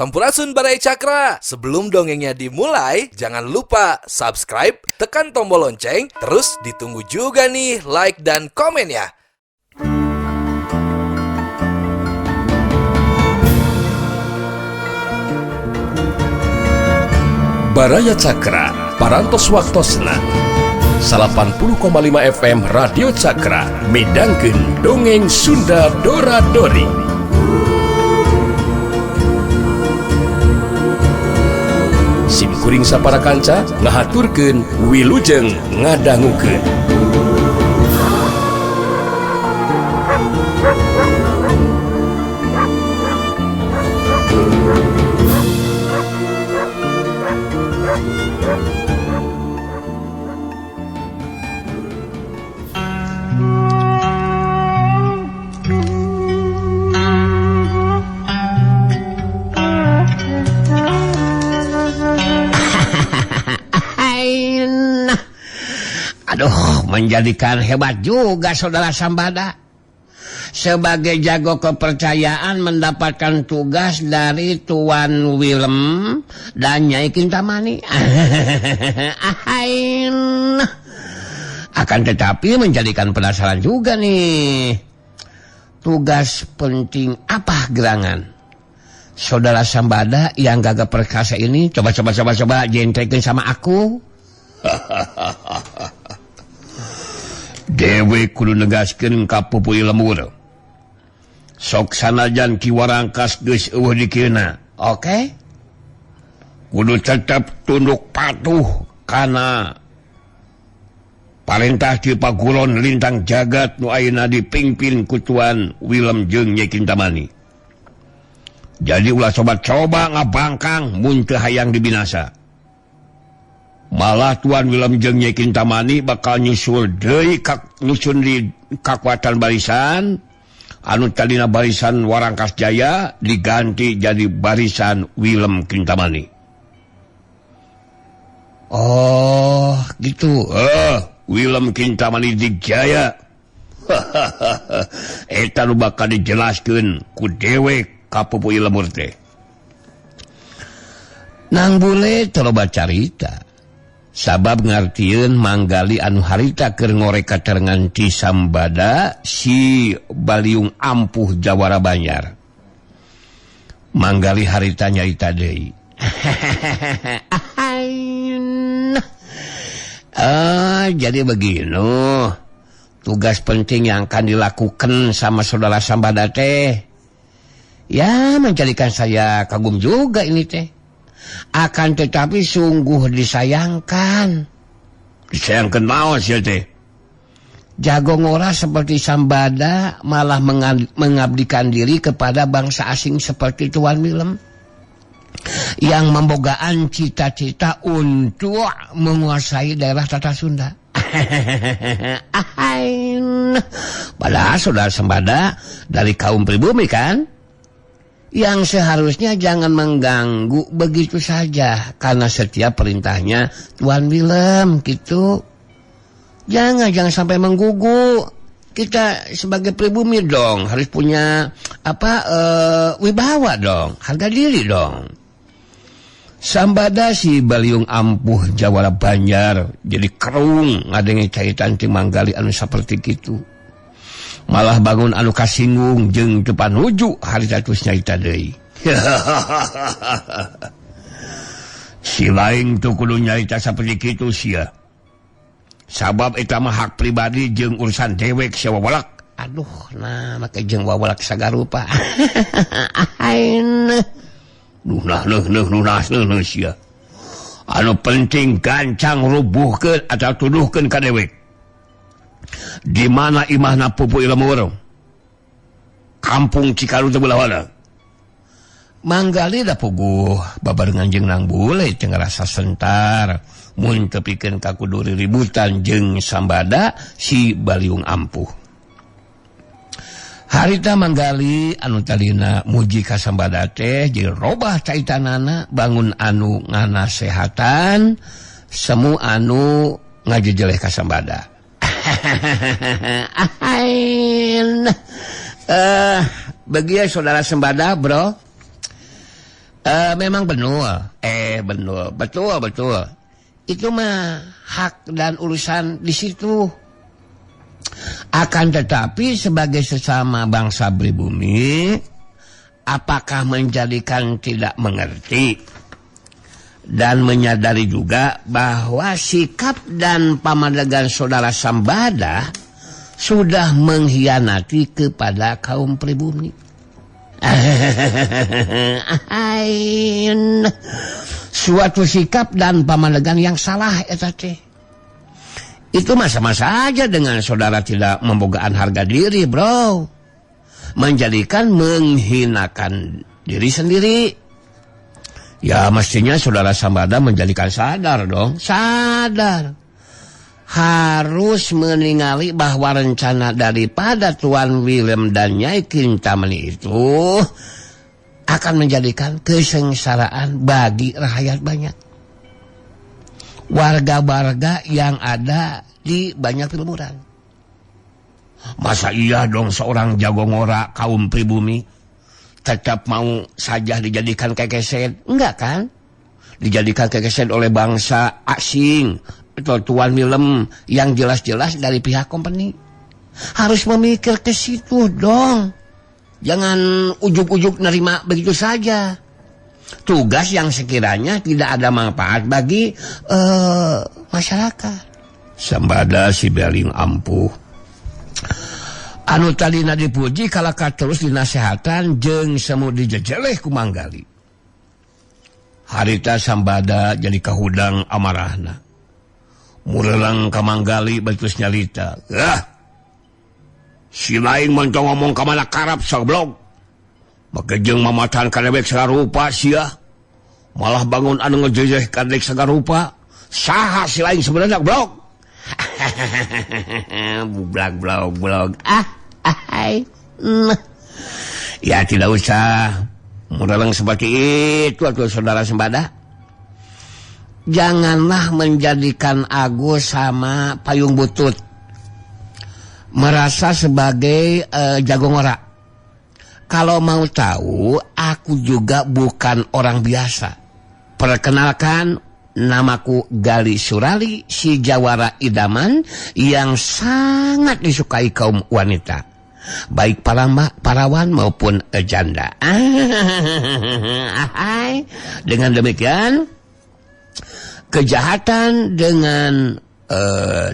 Sampurasun Baraya Cakra. Sebelum dongengnya dimulai, jangan lupa subscribe, tekan tombol lonceng, terus ditunggu juga nih like dan komennya. Baraya Cakra, Parantos Waktosna 80,5 FM Radio Cakra midangkeun dongeng Sunda Dora Dori. Sim kuring sapara kanca ngahaturkeun wilujeng ngadangukeun. Aduh, menjadikan hebat juga saudara Sambada. Sebagai jago kepercayaan mendapatkan tugas dari Tuan Willem dan Nyai Kintamani. Akan tetapi menjadikan penasaran juga nih. Tugas penting apa gerangan saudara Sambada yang gagah perkasa ini? Coba jentrekin sama aku. Dewe kudu negaskeun ka pupuy lemur. Sok sanajan Ki Warangkas geus eueuh dikeuna. Oke. Kudu tetep tunduk patuh kana parentah ti Paguron Lintang Jagat nu ayeuna dipimpin ku Tuan Willem jeung Nyai Kintamani. Jadi ulah coba-coba ngabangkang mun teu hayang dibinasa. Malah Tuan Willem jeung Nyai Kintamani bakal nyusul deui nyusun di kakuatan barisan anu tadina barisan Warangkas Jaya diganti jadi barisan Willem Kintamani. Oh, gitu. Willem Kintamani Dijaya. Eta nu bakal dijelaskeun ku dewek ka pupuy lemur teh. Nang bule loba carita. Sabab ngartieun Manggali anu harita keur ngorek katerangan ti Sambada si Baliung Ampuh Jawara Banjar. Manggali harita nyarita deui. Jadi begini, tugas penting yang akan dilakukan sama saudara Sambada teh. Ya, menjadikan saya kagum juga ini teh. Akan tetapi sungguh disayangkan. Disayangkan naon sih teh? Jago ngora seperti Sambada malah mengabdikan diri kepada bangsa asing seperti Tuan Willem yang membogaan cita-cita untuk menguasai daerah Tata Sunda. Padahal saudara Sambada dari kaum pribumi kan? Yang seharusnya jangan mengganggu begitu saja karena setiap perintahnya Tuan Willem gitu. Jangan sampai menggugu. Kita sebagai pribumi dong harus punya wibawa dong, harga diri dong. Sambada si Baliung Ampuh Jawara Banjar jadi kerung ngadenge caitan ti Manggali anu saperti kitu. Malah bangun anu kasinggung jeung teu panuju harita tus nyarita deui. Si lain tuh kudu nyarita saperti kitu sia. Sabab eta mah hak pribadi jeung urusan dewek sia wawalak. Aduh, nah make jeung wawalak sagarupa. Duh nah neuh sia. Anu penting gancang rubuhkeun atau tuduhkeun ka dewek. Di mana imahna pupuy lemur? Kampung Cikaru teh belah mana? Manggali da puguh babarengan jeung Nang Bule teu ngarasa sentar mun teu pikeun ka kudu riributan jeung Sambada si Baliung Ampuh. Harita Manggali anu tadina muji ka Sambada teh jeung robah caitanana bangun anu nganasehatan semu anu ngajejeleh ka Sambada. Bagi saudara Sembada, bro, Memang benar. Benar. Betul, betul. Itu mah hak dan urusan di situ. Akan tetapi sebagai sesama bangsa pribumi, apakah menjadikan tidak mengerti dan menyadari juga bahwa sikap dan pamadegan saudara Sambada sudah mengkhianati kepada kaum pribumi. Suatu sikap dan pamadegan yang salah eta teh. Itu mah sama saja dengan saudara tidak membogaan harga diri, bro. Menjadikan menghinakan diri sendiri. Ya mestinya saudara Sambada menjadikan sadar dong. Sadar. Harus meningali bahwa rencana daripada Tuan William dan Nyai Kintamani itu akan menjadikan kesengsaraan bagi rakyat banyak. Warga-warga yang ada di banyak peleburan. Masa iya dong seorang jago ngora kaum pribumi tetap mau saja dijadikan kekeset? Enggak kan? Dijadikan kekeset oleh bangsa asing atau Tuan Willem yang jelas-jelas dari pihak company. Harus memikir ke situ dong. Jangan ujuk-ujuk nerima begitu saja. Tugas yang sekiranya tidak ada manfaat bagi masyarakat. Sambada si Beling ampuh. Anu tadina dipuji kalakah terus dinasehatan jeung semu dijejeleh ku Manggali. Harita Sambada jadi kahudang amarahna. Murelang ka Manggali batus nyalita. Ah. Si lain montong ngomong ka mana karap sablog. Make jeung mamatan ka dewek sagarupa sia. Malah bangun anu ngejejeh ka dewek sagarupa. Saha si lain sebenarnya blog. Blog blog blog. Ah, hai. Ya tidak usah mureleng seperti itu atau saudara Sambada. Janganlah menjadikan Agus sama payung butut merasa sebagai jago ngora. Kalau mau tahu, aku juga bukan orang biasa. Perkenalkan, namaku Gali Surali, si jawara idaman yang sangat disukai kaum wanita, baik para parawan maupun janda. Dengan demikian, kejahatan dengan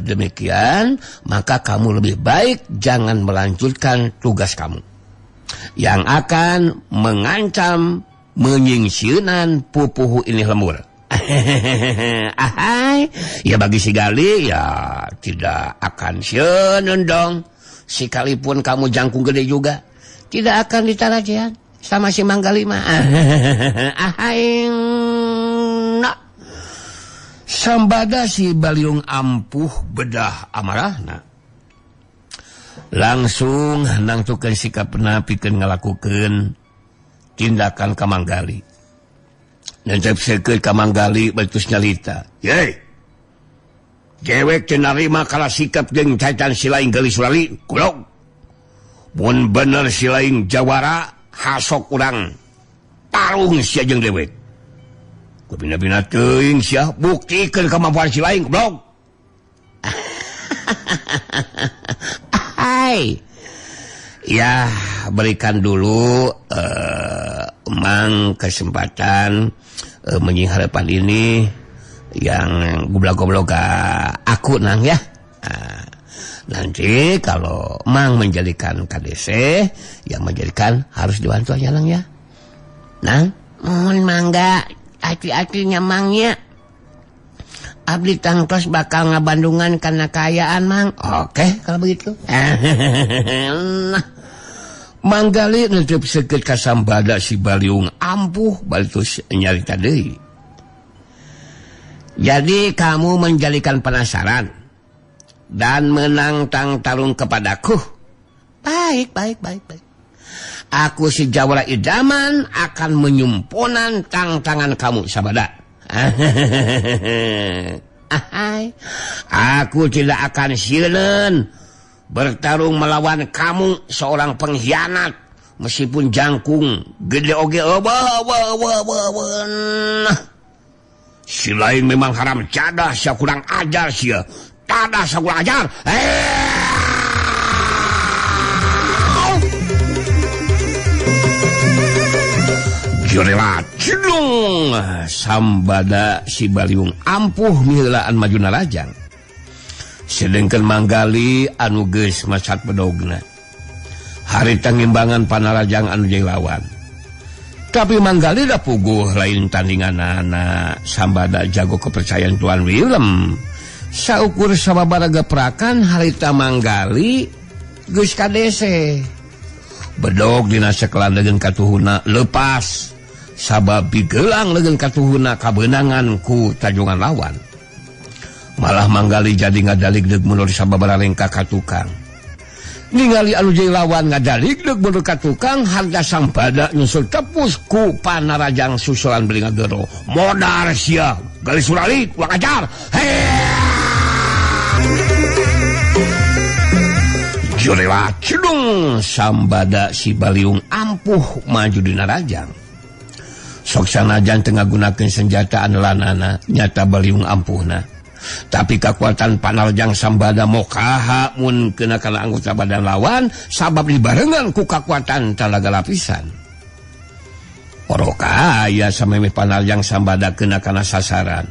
demikian, maka kamu lebih baik jangan melanjutkan tugas kamu yang akan mengancam menyingsieunan pupuhu ini lembur. Ahai, ya bagi si Gali ya tidak akan sieun dong. Sekalipun kamu jangkung gede juga tidak akan ditarajean sama si Manggali mah. Ahai. Nah. Sambada si Baliung ampuh bedah amarahna. Langsung nangtukeun sikapna pikeun ngalakukeun tindakan ka Manggali. Nentep seukeut ka Manggali batus nyalita. Ye. Dewek teu narima kala sikap jeung cacan si lain Gali Surali, goblok. Mun bener si lain jawara, hasok urang tarung sia jeung dewek. Kubina-bina teuing sia, buktikeun kemampuan si lain, goblok. Hai. Ya, berikan dulu Mang kesempatan menying harapan ini yang goblok-goblok aku nang ya. Nah, nanti kalau Mang menjadikan KDC, yang menjadikan harus dibantu aja nang ya. Nang, mohon mangga hati-hatinya Mangnya. Abdi tangtos bakal ngabandungan karena kayaan Mang. Oke kalau begitu. Nah, Manggali nutup seukeut ka Sambada si Baliung ampuh balitus nyarita deui. Jadi kamu menjadikan penasaran dan menantang tarung kepadaku. Baik, baik, baik, baik. Aku si jawara idaman akan menyumponan tangan kamu, Sambada. Aku tidak akan silen bertarung melawan kamu, seorang pengkhianat, Meskipun jangkung gede oge si lain memang haram jadah sia kurang ajar sia. Tadah sia kurang ajar. Jurela cidung sambada si Baliung ampuh miheulaan maju narajang. Sedengkeun Manggali anu geus macat bedogna. Harita ngimbangan panarajang anu jeung lawan. Tapi Manggali da puguh lain tandinganana sambada jago kepercayaan Tuan Willem. Saukur sababaraha geprakan harita Manggali geus kadese. Bedog dina sakelan leungeun katuhuna lepas. Sabab bigelang leungeun katuhuna kabeunangan ku tajungan lawan. Malah Manggali jadi ngadaligdeug mundur sababaraha lengkah ka tukang. Ningali anu jeung lawan ngadaligdeug mundur ka tukang harga Sambada nyusul tepus ku panarajang susulan beli ngagero. Modar sia, Gali Surali kurang ajar. Jurela cidung Sambada si Baliung ampuh maju dina rajang. Sok sanajan teu ngagunakeun senjata andelanana nyata Baliung ampuhna. Tapi kekuatan panarjang Sambada mokaha mun kena kana anggota badan lawan sabab dibarengan ku kekuatan talaga lapisan. Oroka aya samemeh panarjang Sambada kena kana sasaran.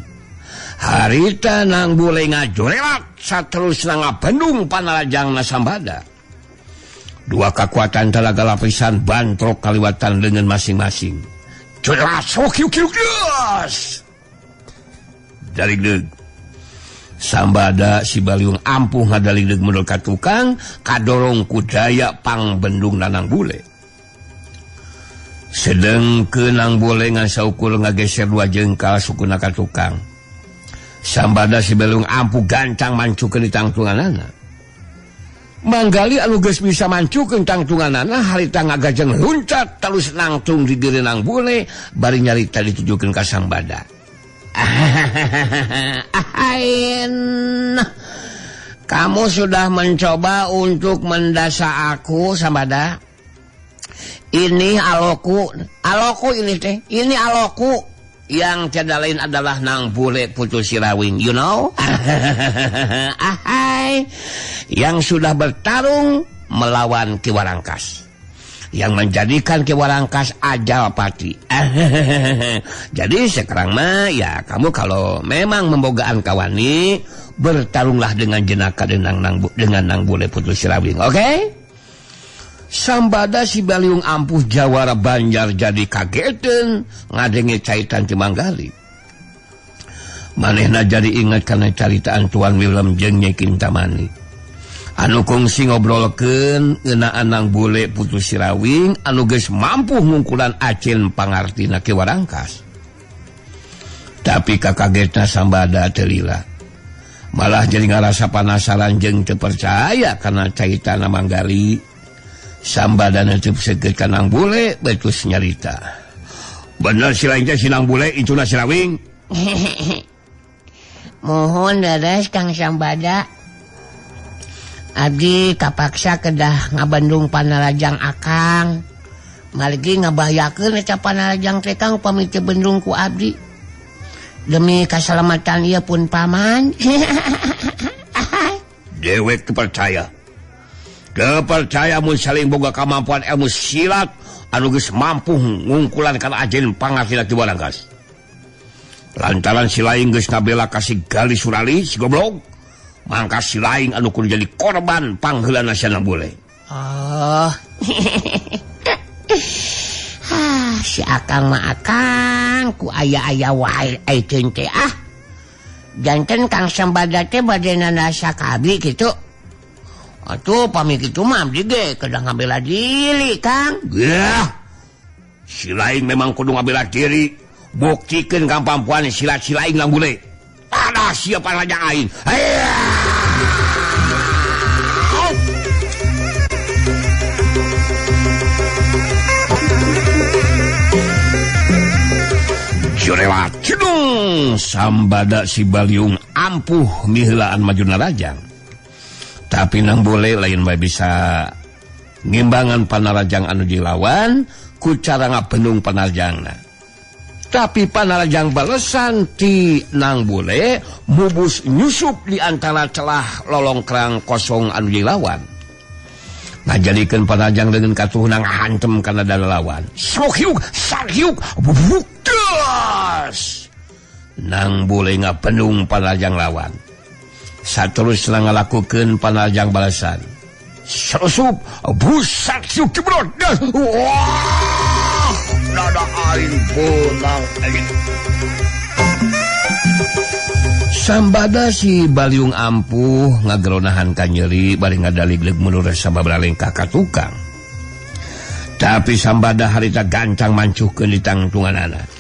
Harita nang bule ngajorelat saterusna ngabendung panarjangna Sambada. Dua kekuatan talaga lapisan bantrok kaliwatan dengan masing-masing. Jorelat sok kieu dari deug Sambada si Baliung ampuh ngadaligdeug mundur ka tukang kadorong ku daya pangbendung nanang bule. Sedengkeun nang bule ngan saukur ngageser dua jengkal sukuna ka tukang. Sambada si Baliung ampuh gancang mancukeun di tangtunganana. Manggali anu geus bisa mancukeun tangtunganana harita ngagajeng luncat terus nangtung di diri nang bule bari nyarita ditujukeun ka Sambada. Kamu sudah mencoba untuk mendasa aku Sambada. Ini aloku, aloku ini teh, ini aloku yang tiada lain adalah nang bule putu sirawing, you know? Ahai, yang sudah bertarung melawan Ki Warangkas, yang menjadikan Ki Warangkas ajal pati. Jadi sekarang mah ya kamu kalau memang membogaan kawani, bertarunglah dengan jenaka dengan nang bule putu sirawing, oke? Okay? Sambada si Baliung ampuh jawara Banjar jadi kagetan ngadenge caitan ti Manggali. Manehna jadi ingat kana caritaan Tuan Willem jeung Nyai Kintamani. Anu kungsi ngobrolkeun ngeunaan nang bule putu sirawing anu geus mampu ngungkulan acin pangartina Ki Warangkas. Tapi kakagetna Sambada teu lila. Malah jadi ngarasa panasaran jeung teu percaya kana caritana Manggali. Sambada teu seget ka nang bule betus nyarita. Bener si lain teh si nang bule incuna sirawing. Mohon dadas Kang Sambada. Abdi kapaksa kedah ngabandung panarajang akang. Margi ngabahayakeun eta panarajang teh Kang pami teu bendung ku abdi. Demi kasalamatan ieu pun paman. Dewek teu percaya. Teu percaya mun saling boga kamampuan ilmu silat anu geus mampu ngungkulan kana ajen pangasila Ki Warangkas. Lantaran si lain geus ngabela ka si Gali Surali si goblok. Mangka si lain anu kudu jadi korban pangheulana sia bule. Oh. Ah, si akang mah akang ku aya-aya wae aiteun teh ah. Janten Kang Sambada teh bade nandasa ka abdi kitu. Atuh pami kitu mah abdi ge kedah ngabela diri Kang. Gah. Si lain memang kudu ngabela diri. Buktikeun kampampuan silat si lain lang bule. Ada siapa raja aing. Jurela cidung Sambada si Baliung ampuh miheulaan maju narajang. Tapi nang bule lain bae bisa Ngimbangan panarajang anu dilawan ku cara ngabendung panarajangna. Tapi panarajang balesan ti Nang Bule mubus nyusup di antara celah lolongkrang kosong anu dilawan. Ngajadikeun panarajang dengan katuhunang hantem kana dada lawan. Sohyuk, sahyuk, buktas. Nang Bule ngabendung panarajang lawan. Saterusna ngalakukeun panarajang balesan. Susup, busat siuk jebrot. Wah, dada aing beunang aing. Sambada si Baliung ampuh ngageronahan ka nyeri bari ngadaligleg mundur sababaraha lengkah ka tukang. Tapi Sambada harita gancang mancuhkeun di tangtunganana.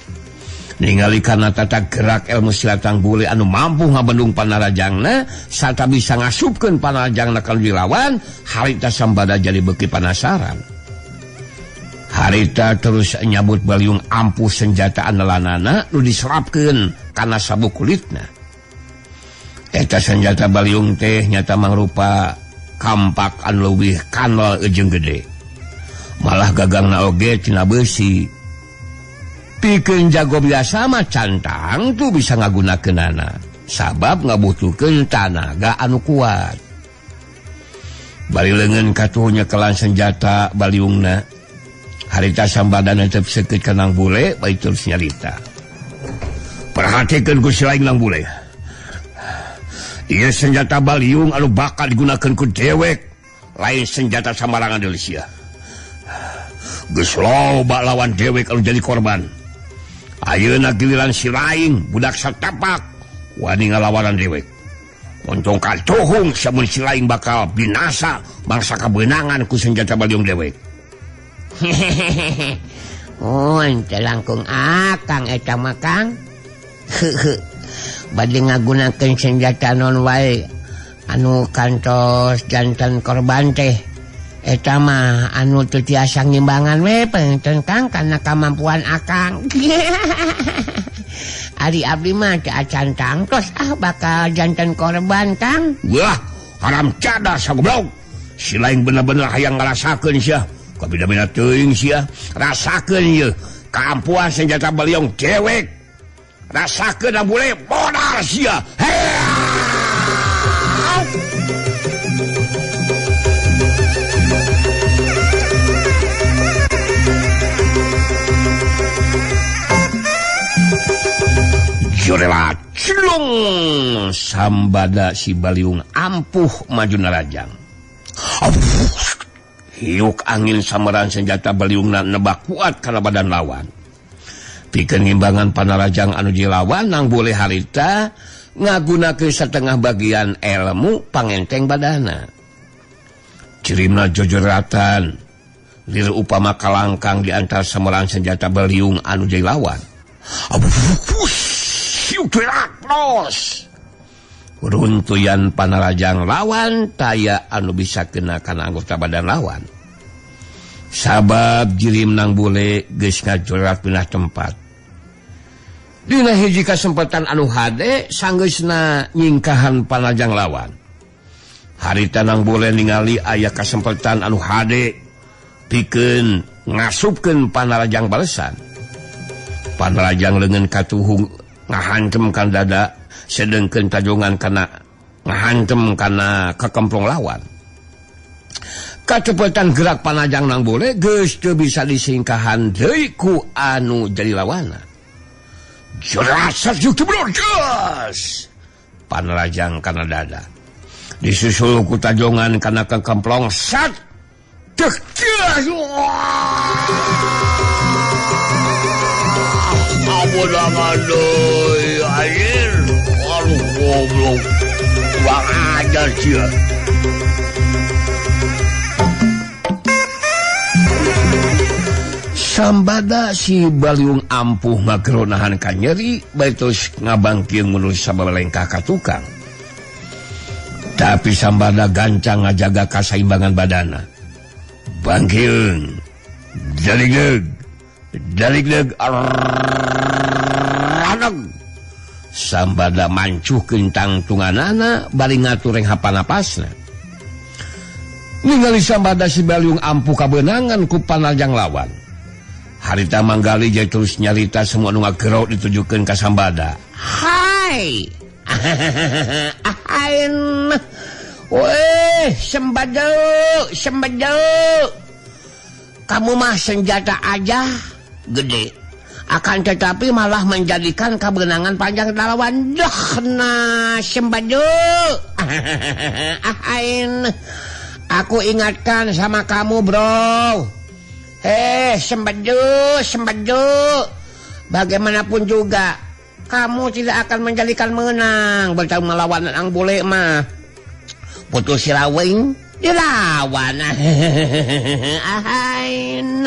Ningali kana tata gerak ilmu silat Nang Bule anu mampu ngabendung panarajangna sarta bisa ngasupkeun panarajangna ka dilawan, harita Sambada jadi beuki panasaran. Harita terus nyabut Baliung ampuh senjata andalanana nu diserapkeun kana sabuk kulitna. Eta senjata Baliung teh nyata mangrupa kampak anu leuwih kanal jeung gede. Malah gagangna oge tina beusi. Pikeun jago biasa mah cantang tuh bisa ngagunakeunana sabab ngabutuhkeun tanaga anu kuat. Bari leungeun katuh nyekelan senjata Baliungna, harita Sambada netep seukeut ka Nang Bule bari terus nyarita. Perhatikeun ku si lain Nang Bule. Ieu senjata Baliung anu bakal digunakeun ku dewek, lain senjata samarangan deui sia. Geus loba lawan dewek anu jadi korban. Ayeuna giliran si lain budak satapak wani ngalawanan dewek. Montong katuhung samun si lain bakal binasa bangsa kabeunangan ku senjata Baliung dewek. Oh, ente langkung akang eta mah Kang. Bade ngagunakeun senjata non wae anu kantos jantan korban teh. Eta mah anu teu tiasa ngimbangan we panginten Kang kana kamampuan akang. Ari abdi mah teu acan tangtos ah bakal jantan korban Kang. Wah, haram jadah sagoblok. Si lain bener-bener hayang ngarasakeun sia. Kabida-bida teuing sia. Rasakeun ieu kaampuhan senjata Baliung dewek. Rasakeun Nang Bule modar sia. Jorela cilung Sambada si Baliung ampuh maju narajang. Hiuk angin samaran senjata Baliungna nebak kuat kana badan lawan. Pikeun ngimbangan panarajang anu dilawan Nang Bule harita ngagunakeun setengah bagian ilmu pangenteng badana. Cirimna jojoratan lir upama kalangkang di antara samaran senjata Baliung anu dilawan. Runtuyan panarajang lawan taya anu bisa kena kana anggota badan lawan. Sabab jirim Nang Bule geus ngajorat pindah tempat. Dina hiji kasempatan anu hade sanggeusna nyingkahan panarajang lawan. Harita Nang Bule ningali aya kasempatan anu hade pikeun ngasupkeun panarajang balesan. Panarajang leungeun katuhung ngahantem kan dada sedengkeun tajongan kana ngahantem kana kekemplong lawan. Kacepetan gerak panajang Nang Bule geus teu bisa disingkahan deui ku anu jadi lawanna. Jerasat jebrot geus. Panarajang kana dada disusul ku tajongan kana kekemplong sat dek. Abudangan deui anjir. Aduh goblok. Kurang ajar sia. Sambada si Baliung ampuh ngageronahan ka nyeri bari terus ngabangkieung mundur sabalengkah ka tukang. Tapi Sambada gancang ngajaga kasaimbangan badana. Bangkieung. Daligleg. Daligleg raneg. Sambada mancuhkeun tangtunganana bari ngatur renghapan napasna. Ningali Sambada si Baliung ampuh kabeunangan ku panarjang lawan. Harita Manggali jadi terus nyarita semua nu ngagero ditujukeun ka Sambada. Hai. Ahain. Weh, Sambada, Sambada. Kamu mah senjata aja gede. Akan tetapi malah menjadikan kebenangan panjang lawan. Dah nah, Sambada. Ahain. Aku ingatkan sama kamu, bro. Sembadu, Sembadu. Bagaimanapun juga, kamu tidak akan menjadikan menang. Bertarung melawan ang bule mah. Putus silawing, dilawan. Ahain.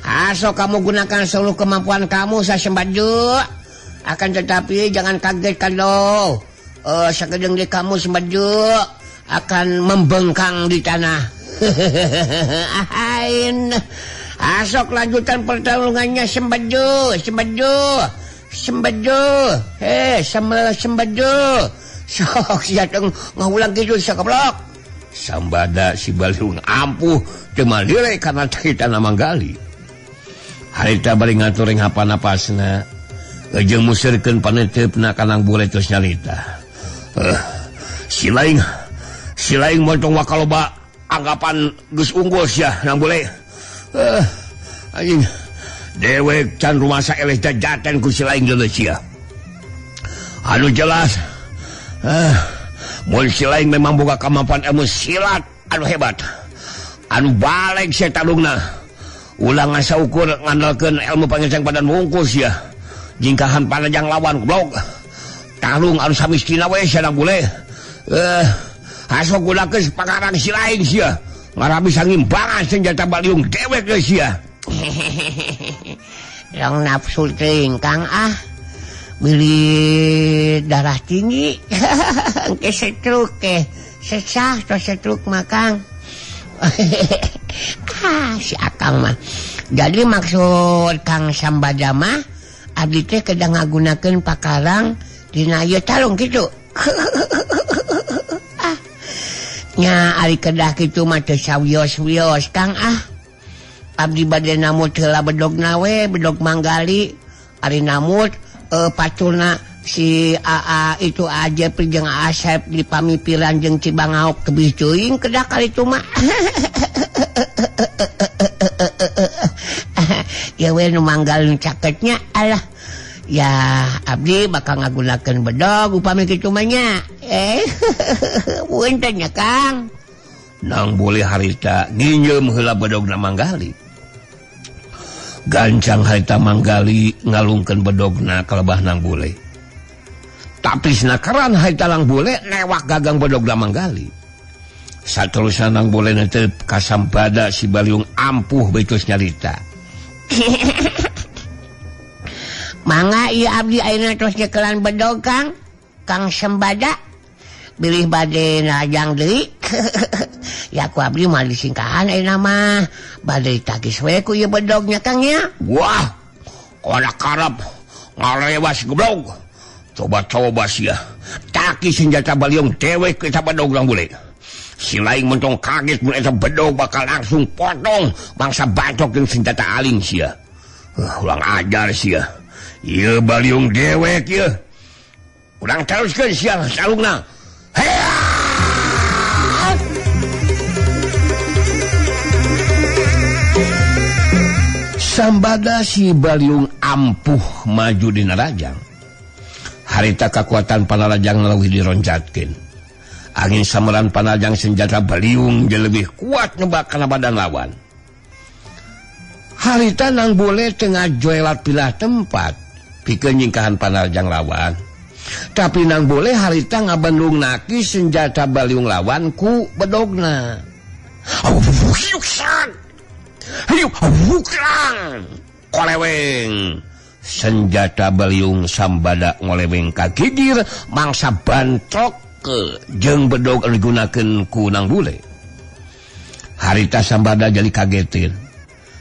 Asal kamu gunakan seluruh kemampuan kamu, saya Sembadu. Akan tetapi jangan kaget kalau sekedeng di kamu Sembadu akan membengkang di tanah. Ahain. Asok lanjutan pertarungannya Sembadu, Sembadu, Sembadu. Sembadu. Sok siateng ngulang gitu sakeblok. Sambada si Baliung ampuh teu malire kana carita Manggali. Harita bari ngatur hapan-napasna jeung museurkeun paneuteup-na ka Nang Bule terus nyarita. Si laing montong wakaloba anggapan geus unggul sia Nang Bule. Anjing dewek can rumasa eleh jajaten ku si laing deuleu sia. Anu jelas mun si laing memang boga kemampuan ilmu silat anu hebat. Anu balik sia talungna. Ulah ngasaukur ngandalkeun ilmu pangenceng badan wungkul sia. Jingkahan panajang lawan goblok. Talung anu samistina we sia Nang Bule. Asok gunakeun pangarang si laing sia. Ngarah bisa ngimbangan senjata Baliung dewek geus sia. Rong nafsu teuing Kang ah. Beli darah tinggi. Engke stroke ke. Sesah tos stroke mah Kang. Ah, si Akang mah. Jadi maksud Kang Sambada mah abdi teh kedah ngagunakeun pakarang dina ieu talung kitu. Nya ari kedah kitu mah teu sawios-wios Kang ah. Abdi bade namut heula bedogna we, bedog Manggali. Ari namut paculna si AA itu aja jeung Asep di pamipiran jeung Cibangaok tebih teuing kedah kali itu mah. Ya we nu manggal nu caketnya alah. Ya abdi bakal ngagunakeun bedog upami kitu mah nya. Punten nya Kang. Nang Bule harita nginjeum heula bedogna Manggali. Gancang harita Manggali ngalungkeun bedogna ka lebah Nang Bule. Tapi sinakaran harita Nang Bule newak gagang bedogna Manggali. Saterusna Nang Bule netep ka Sambada si Baliung ampuh betus nyarita. Mangga ieu abdi ayeuna tos nyekelan bedog Kang. Kang Sembada bilih bade najang deui. Ya ku abdi mah disingkahan ayeuna mah. Bade ditagis we ku ieu bedognya Kang nya. Wah, kana karep ngalewas goblok. Coba-coba sia. Taki senjata Baliung dewek eta bedog Nang Bule. Si laing mentong kaget mun eta bedog bakal langsung potong bangsa bacok jeung senjata aling sia. Ulang ajar sia. Ieu Baliung dewek ieu. Urang teruskeun sia sarungna. Sambada si Baliung ampuh maju dina rajang. Harita kakuatan panarajang leuwih dironcatkeun. Angin sameran panarajang senjata Baliung jeung lebih kuat ngebak kana badan lawan. Harita Nang Bule tengah joelat pilah tempat pikeun nyingkahan panarajang lawan. Tapi Nang Bule harita ngabendung naki senjata Baliung lawan ku bedogna. Koleweng senjata Baliung Sambada ngoleweng ka gigir mangsa bantrok jeung bedog anu digunakeun ku Nang Bule. Harita Sambada jadi kagetin.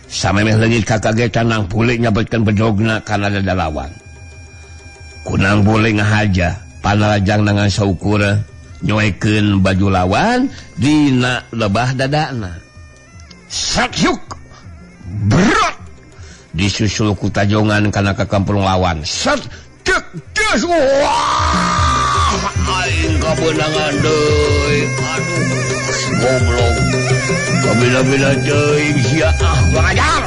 Samemeh leungit kakagetan Nang Bule nyabetkeun bedogna kana dada lawan. Ku Nang Bule ngahaja panarajang nangan saukur Nyoekeun baju lawan dina lebah dadana. Sakyuk berat disusul ku tajongan kana kakampung lawan. Sat dek des wah aing kabeunangan deui. Aduh goblok. Kabila-bila teuing sia ah ngajar.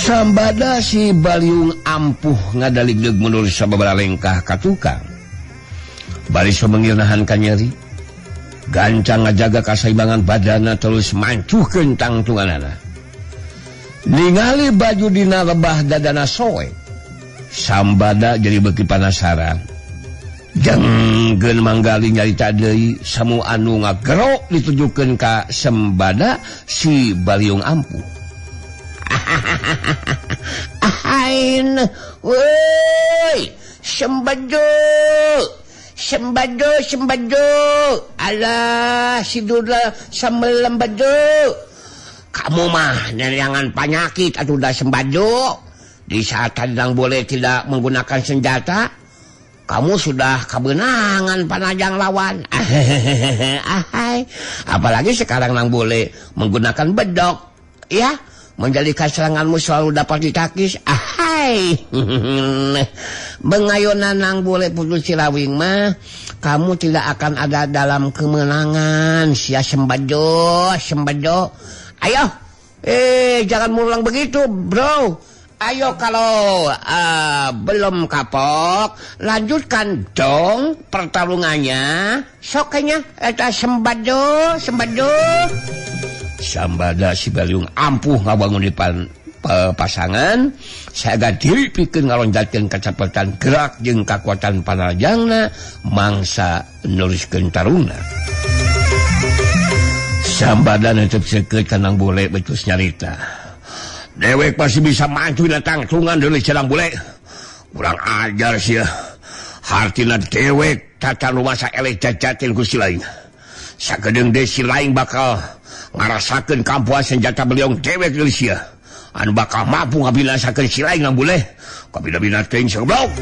Sambada si Baliung ampuh ngadaligdeug mundur sababaraha lengkah ka tukang. Bari sumeungil nahan ka nyeri. Gancang ngajaga kasaimbangan badana terus mancuhkeun tangtunganana. Ningali baju dina lebah dadana soek. Sambada jadi beuki panasaran. Jengkeun manggali nyarita deui samu anu ngagerok ditujukeun ka Sembada si Baliung ampuh. Ain, woi, Sembado, Sembado, Sembado, alah si Dula samelembado. Kamu mah neangan penyakit atau udah Sembado. Di saat tandang boleh tidak menggunakan senjata, kamu sudah kebenangan panajang lawan. Ahai, apalagi sekarang nang boleh menggunakan bedok, ya. Menjadikan seranganmu selalu dapat ditakis. Ahai. Bengayonan nang boleh putus silawing mah, kamu tidak akan ada dalam kemenangan. Sia Sembado, Sembado. Ayo, jangan mulang begitu, bro. Ayo kalau belum kapok, lanjutkan dong pertarungannya. Soknya eta Sembado, Sembado. Sambada si Baliung ampuh ngabangun di pasangan saga diri pikeun ngalonjatkeun kacapetan gerak jeung kakuatan panarjangna mangsa neruskeun tarungna. Sambada netep seukeut kanang bule betus nyarita. Dewek pasti bisa maju dina tangtungan deui cenang bule. Kurang ajar sia. Hartina dewek tata rumasa eleh jajatin ku si lain. Sakedeung deui si lain bakal ngarasakeun kampuan senjata beliung dewek deui sia. Anu bakal mampu ngabinasakeun si lain nang boleh. Kabina-bina teuing sagoblok.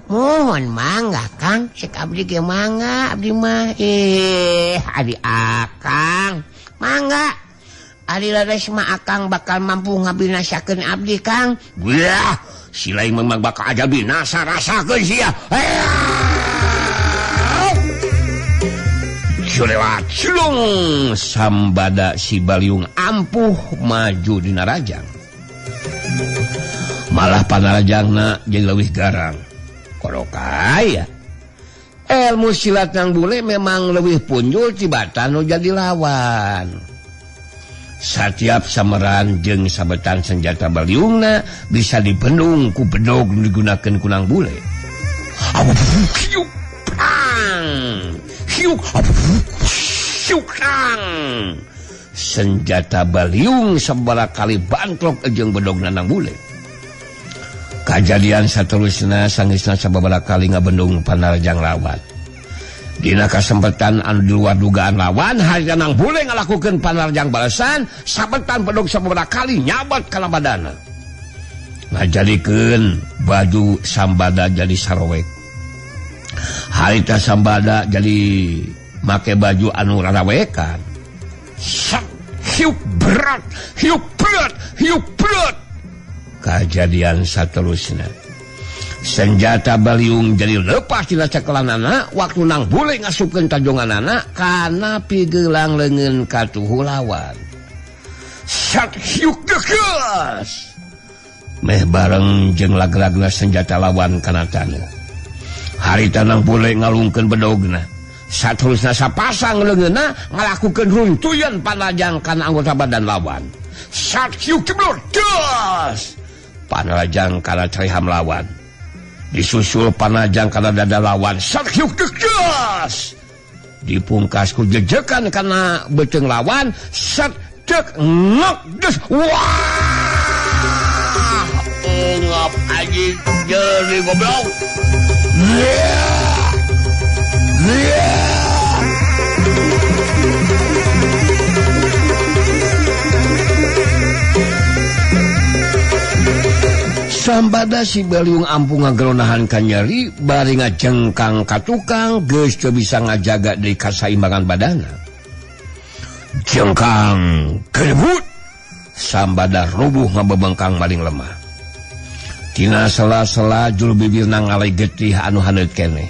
Mohon mangga Kang, cek abdi ge mangga abdi mah. Adi akang mangga. Ari leres mah akang bakal mampu ngabinasakeun abdi Kang. Wah, si lain memang bakal aja binasa rasakeun sia. Lewat cilung Sambada si Baliung ampuh maju dina rajang. Malah panarajangna jadi leuwih garang. Korokaya. Ilmu silat nang bule memang leuwih punjul tibatan nu jadi lawan. Satiap sameran jeung sabetan senjata baliungna bisa dibendung ku bedog nu digunakeun ku nang bule. Senjata baliung sabaraha kali bantrok jeung bedog nanang bule. Kajadian saterusna sangeusna sababaraha kali ngabendung panarjang lawan. Dina kasempetan anu di luar dugaan lawan, harita nang bule ngalakukeun panarjang balesan, sabetan bedog sababaraha kali nyabat kana badana. Ngajadikeun baju Sambada jadi sarowek. Harita Sambada jadi make baju anu rarawekan. Sak hiup berat, hiup berat, hiup berat. Kajadian saterusna. Senjata baliung jadi lepas dina cekelanana waktu nang bule ngasupkeun tajonganana kana pigelang leungeun katuhu lawan. Sak hiup geus. Meh bareng jeung lag-lagna senjata lawan kana taneuh. Harita nang bule ngalungkeun bedogna. Saterusna sapasang leungeunna ngalakukeun runtuyan panajang kana anggota badan lawan. Sat hiuk jeblor das. Panajang kana ceriham lawan. Disusul panajang kana dada lawan. Sat hiuk das. Dipungkas ku jejekan kana beuteung lawan. Sat dek ngok des. Wah! Ngap anjing jadi goblok. Yeah. Yeah. Sambada si Baliung Ampuh ngageronahan ka nyeri bari ngajengkang ka tukang geus teu bisa ngajaga deui kasaimbangan badana. Jengkang kedebut Sambada rubuh ngabebengkang maling lemah. Tina sela-sela jul bibirna ngalai getih anu haneut keneh.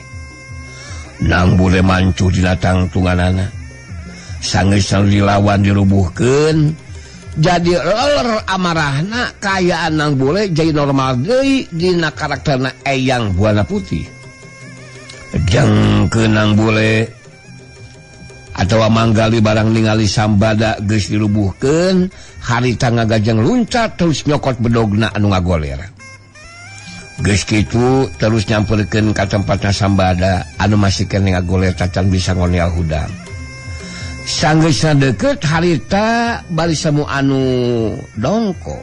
Nang bule mancuh dina tangtunganana. Sanggeus dilawan dirubuhkeun. Jadi leler amarahna kayaan nang bule jadi normal deui dina karakterna Eyang Buana Putih. Jeng keunang bule atawa Manggali barang ningali Sambada geus dirubuhkeun, harita ngagajeng luncat terus nyokot bedogna anu ngagoler. Geus kitu terus nyamperkeun ka tempatna Sambada anu masih keneh ngagoler tacan bisa ngonel hudang. Sanggeusna deukeut harita bari semu anu dongko.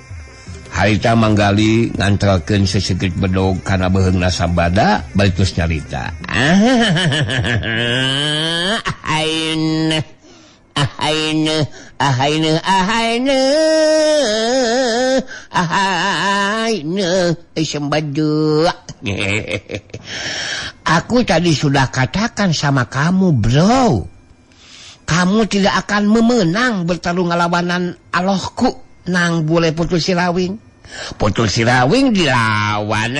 Harita Manggali ngantrelkeun sesegeut bedog kana beuheungna Sambada bari terus nyarita. Ain ain ain ain ain Sembada. Aku tadi sudah katakan sama kamu, bro. Kamu tidak akan memenang bertarung ngalawanan alohku nang bule Putu Sirawing. Putu Sirawing dilawan.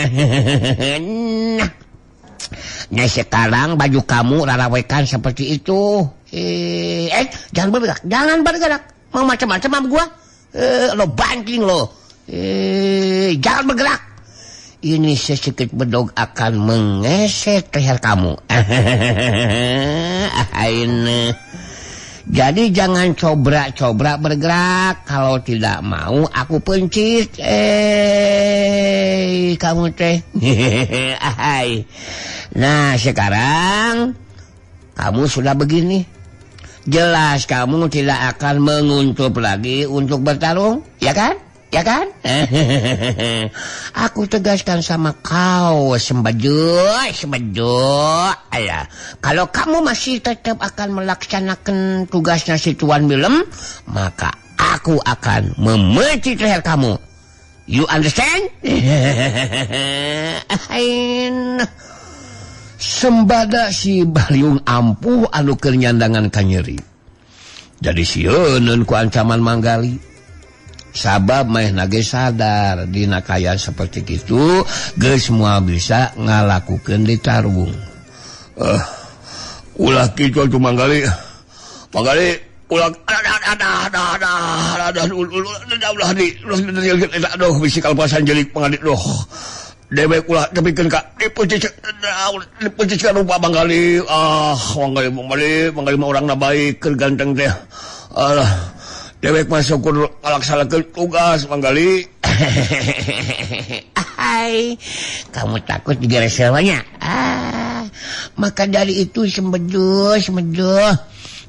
Nah sekarang baju kamu rarawekan seperti itu. Jangan bergerak, jangan bergerak. Mau macam-macam sama gua. Lo banting lo. Jangan bergerak. Ini sesedikit bedog akan mengesek leher kamu. Ini. Jadi jangan cobra-cobra bergerak. Kalau tidak mau aku pencit. Kamu teh. Nah sekarang kamu sudah begini. Jelas kamu tidak akan menguntup lagi untuk bertarung, ya kan? Ya kan? Aku tegaskan sama kau, Sembajo, Sembajo. Alah, kalau kamu masih tetap akan melaksanakan tugasnya si Tuan Willem, maka aku akan memecit leher kamu. You understand? Sembada si Baliung Ampuh anu keur nyandangan ka nyeri. Jadi sieuneun ku ancaman Manggali. Sabab manehna ge sadar dina kaya seperti kitu geus moal bisa ngalakukeun ditarung. Ulah kitu atuh Manggali. Manggali ulah ada ulah di aduh bisi kalpasan jelik Manggali duh. Dewek ulah tepikeun ka dipucit ka rupa Manggali. Ah Manggali Manggali Manggali mah urangna baik keur ganteng teh. Alah dewek masuk kudu ngalaksanakeun tugas Manggali. Hai, kamu takut digereselnya? Ah, maka dari itu Sembejo, Sembejo,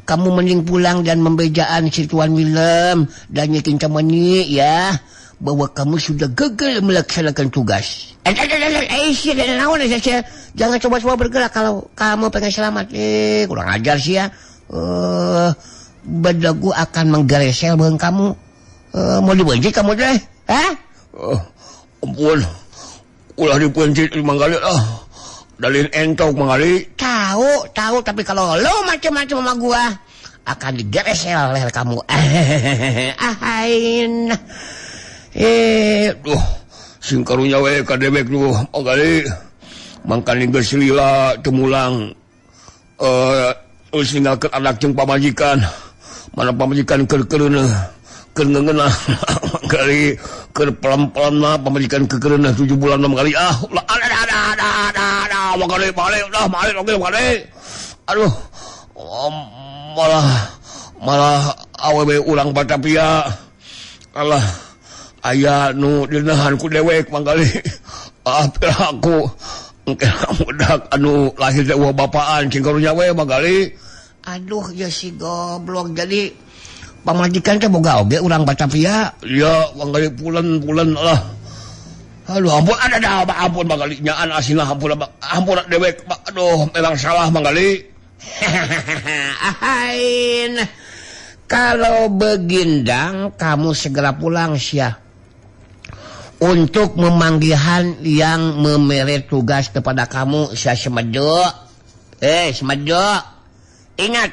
kamu mending pulang dan membejaan si Tuan Willem dan Nyi Kintamani ya, bahwa kamu sudah gagal melaksanakan tugas. Jangan coba-coba bergerak kalau kamu pengen selamat. Kurang ajar sih ya. Bedagu akan menggeresel bang kamu. Mau dibencit kamu deh? Hah? Ampun, ulah dibencit Manggali ah. Dalin entok Manggali. Tahu, tahu. Tapi kalau lo macam-macam sama gua, akan digeresel leher kamu. Ahain. Duh, sing karunya we ka dewek duh Manggali. Mangkani geus lila teu mulang. Geus ninggalkeun anak jeung pamajikan. Mana pamajikan keur keureuneuh, keur ngeungeunah Manggali, keur pelan-pelan pamajikan keureuneuh 7 bulan Manggali. Ah, ulah ada ada ada ada ada Manggali balik udah balik oge Manggali. Aduh, malah malah awewe urang Batavia. Alah, aya nu dinahan ku dewek Manggali. Ah, aku engke budak anu lahir teh eueuh bapaan cing karunya we Manggali. Aduh ya si goblok, jadi pamajikan teh boga oge urang Batavia. Ya Manggali pulen-pulen lah. Aduh ampun ada ada ampun Manggali nyaan asina ampun ampun dewek. Aduh memang salah Manggali. Ahain. Kalau begindang kamu segera pulang sia. Untuk memanggihan yang memere tugas kepada kamu sia Semedo. Semedo, ingat,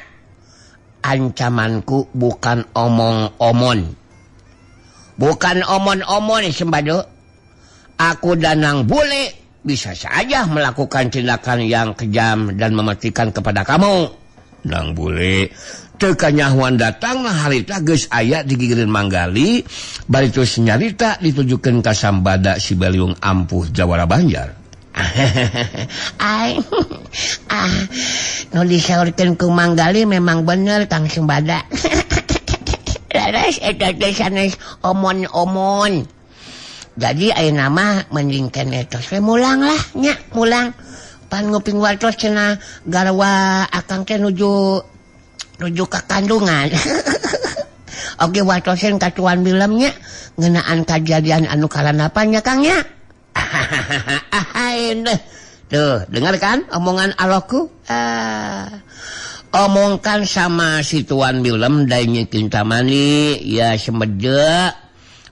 ancamanku bukan omong-omon. Bukan omon-omon Sembado. Aku Danang Bule bisa saja melakukan tindakan yang kejam dan mematikan kepada kamu. Nang Bule teu kanyahoan datang harita geus aya di gigireun Manggali, bari terus nyarita ditujukeun ka Sambada si Baliung Ampuh Jawara Banjar. Ai nu disaurkeun ku Manggali memang bener Kang Sembada. Laras eta teh sanes omon-omon. Jadi ayeuna mah mending keneh tos we mulang lah nya, mulang. Pan nguping wartos cenah garwa akang teh nuju ka kandungan. Oke wartosen ka Tuan Wilem nya ngeunaan kajadian anu kalanapan nya Kang nya. Tuh, dengar kan omongan aloku? Omongkan sama si Tuan Wilem dan Nyi Kintamani ya Semede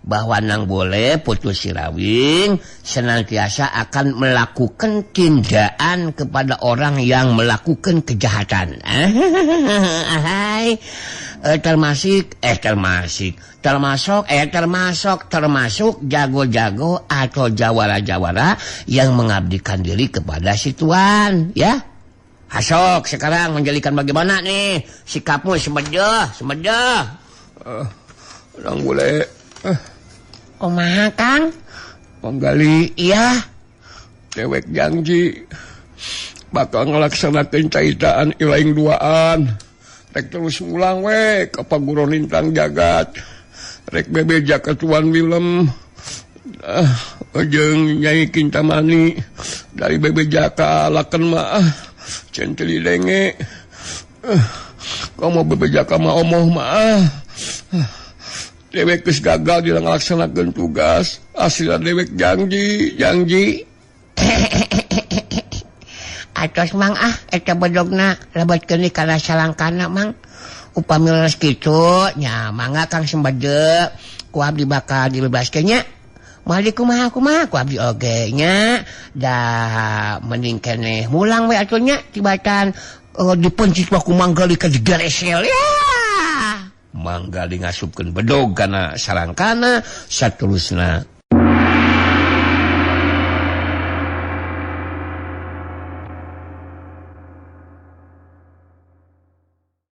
bahwa Nang Bule Putu Sirawing senantiasa akan melakukan tindakan kepada orang yang melakukan kejahatan. Termasuk jago-jago atau jawara-jawara yang mengabdikan diri kepada si Tuan, ya. Hasok sekarang menjadikan bagaimana nih sikapmu Semede, Semede. Nang Bule. Kumaha Kang? Manggali. Iya. Dewek janji bakal ngelaksanakeun caitaan ilaing duaan. Rek terus ngulang we ka paguron lintang jagat. Rek bebeja ka Tuan Wilem. Jeung Nyai Kintamani dari bebeja ka laken mah centeli denge. Komo bebeja ka mah omoh mah. Dewek geus gagal dina ngalaksanakeun tugas, aslina dewek janji. Atos Mang ah eta bedogna lebetkeun kana salangkana Mang. Upami leres kitu nya mangga Kang Sembede ku abdi bakal dibebaskeun nya. Moal di kumaha kumaha ku abdi oge nya da mending keneh mulang we atuh nya tibatan dipencit ku Manggali ka digaresel ya. Manggali ngasupkeun bedog kana sarangkana saterusna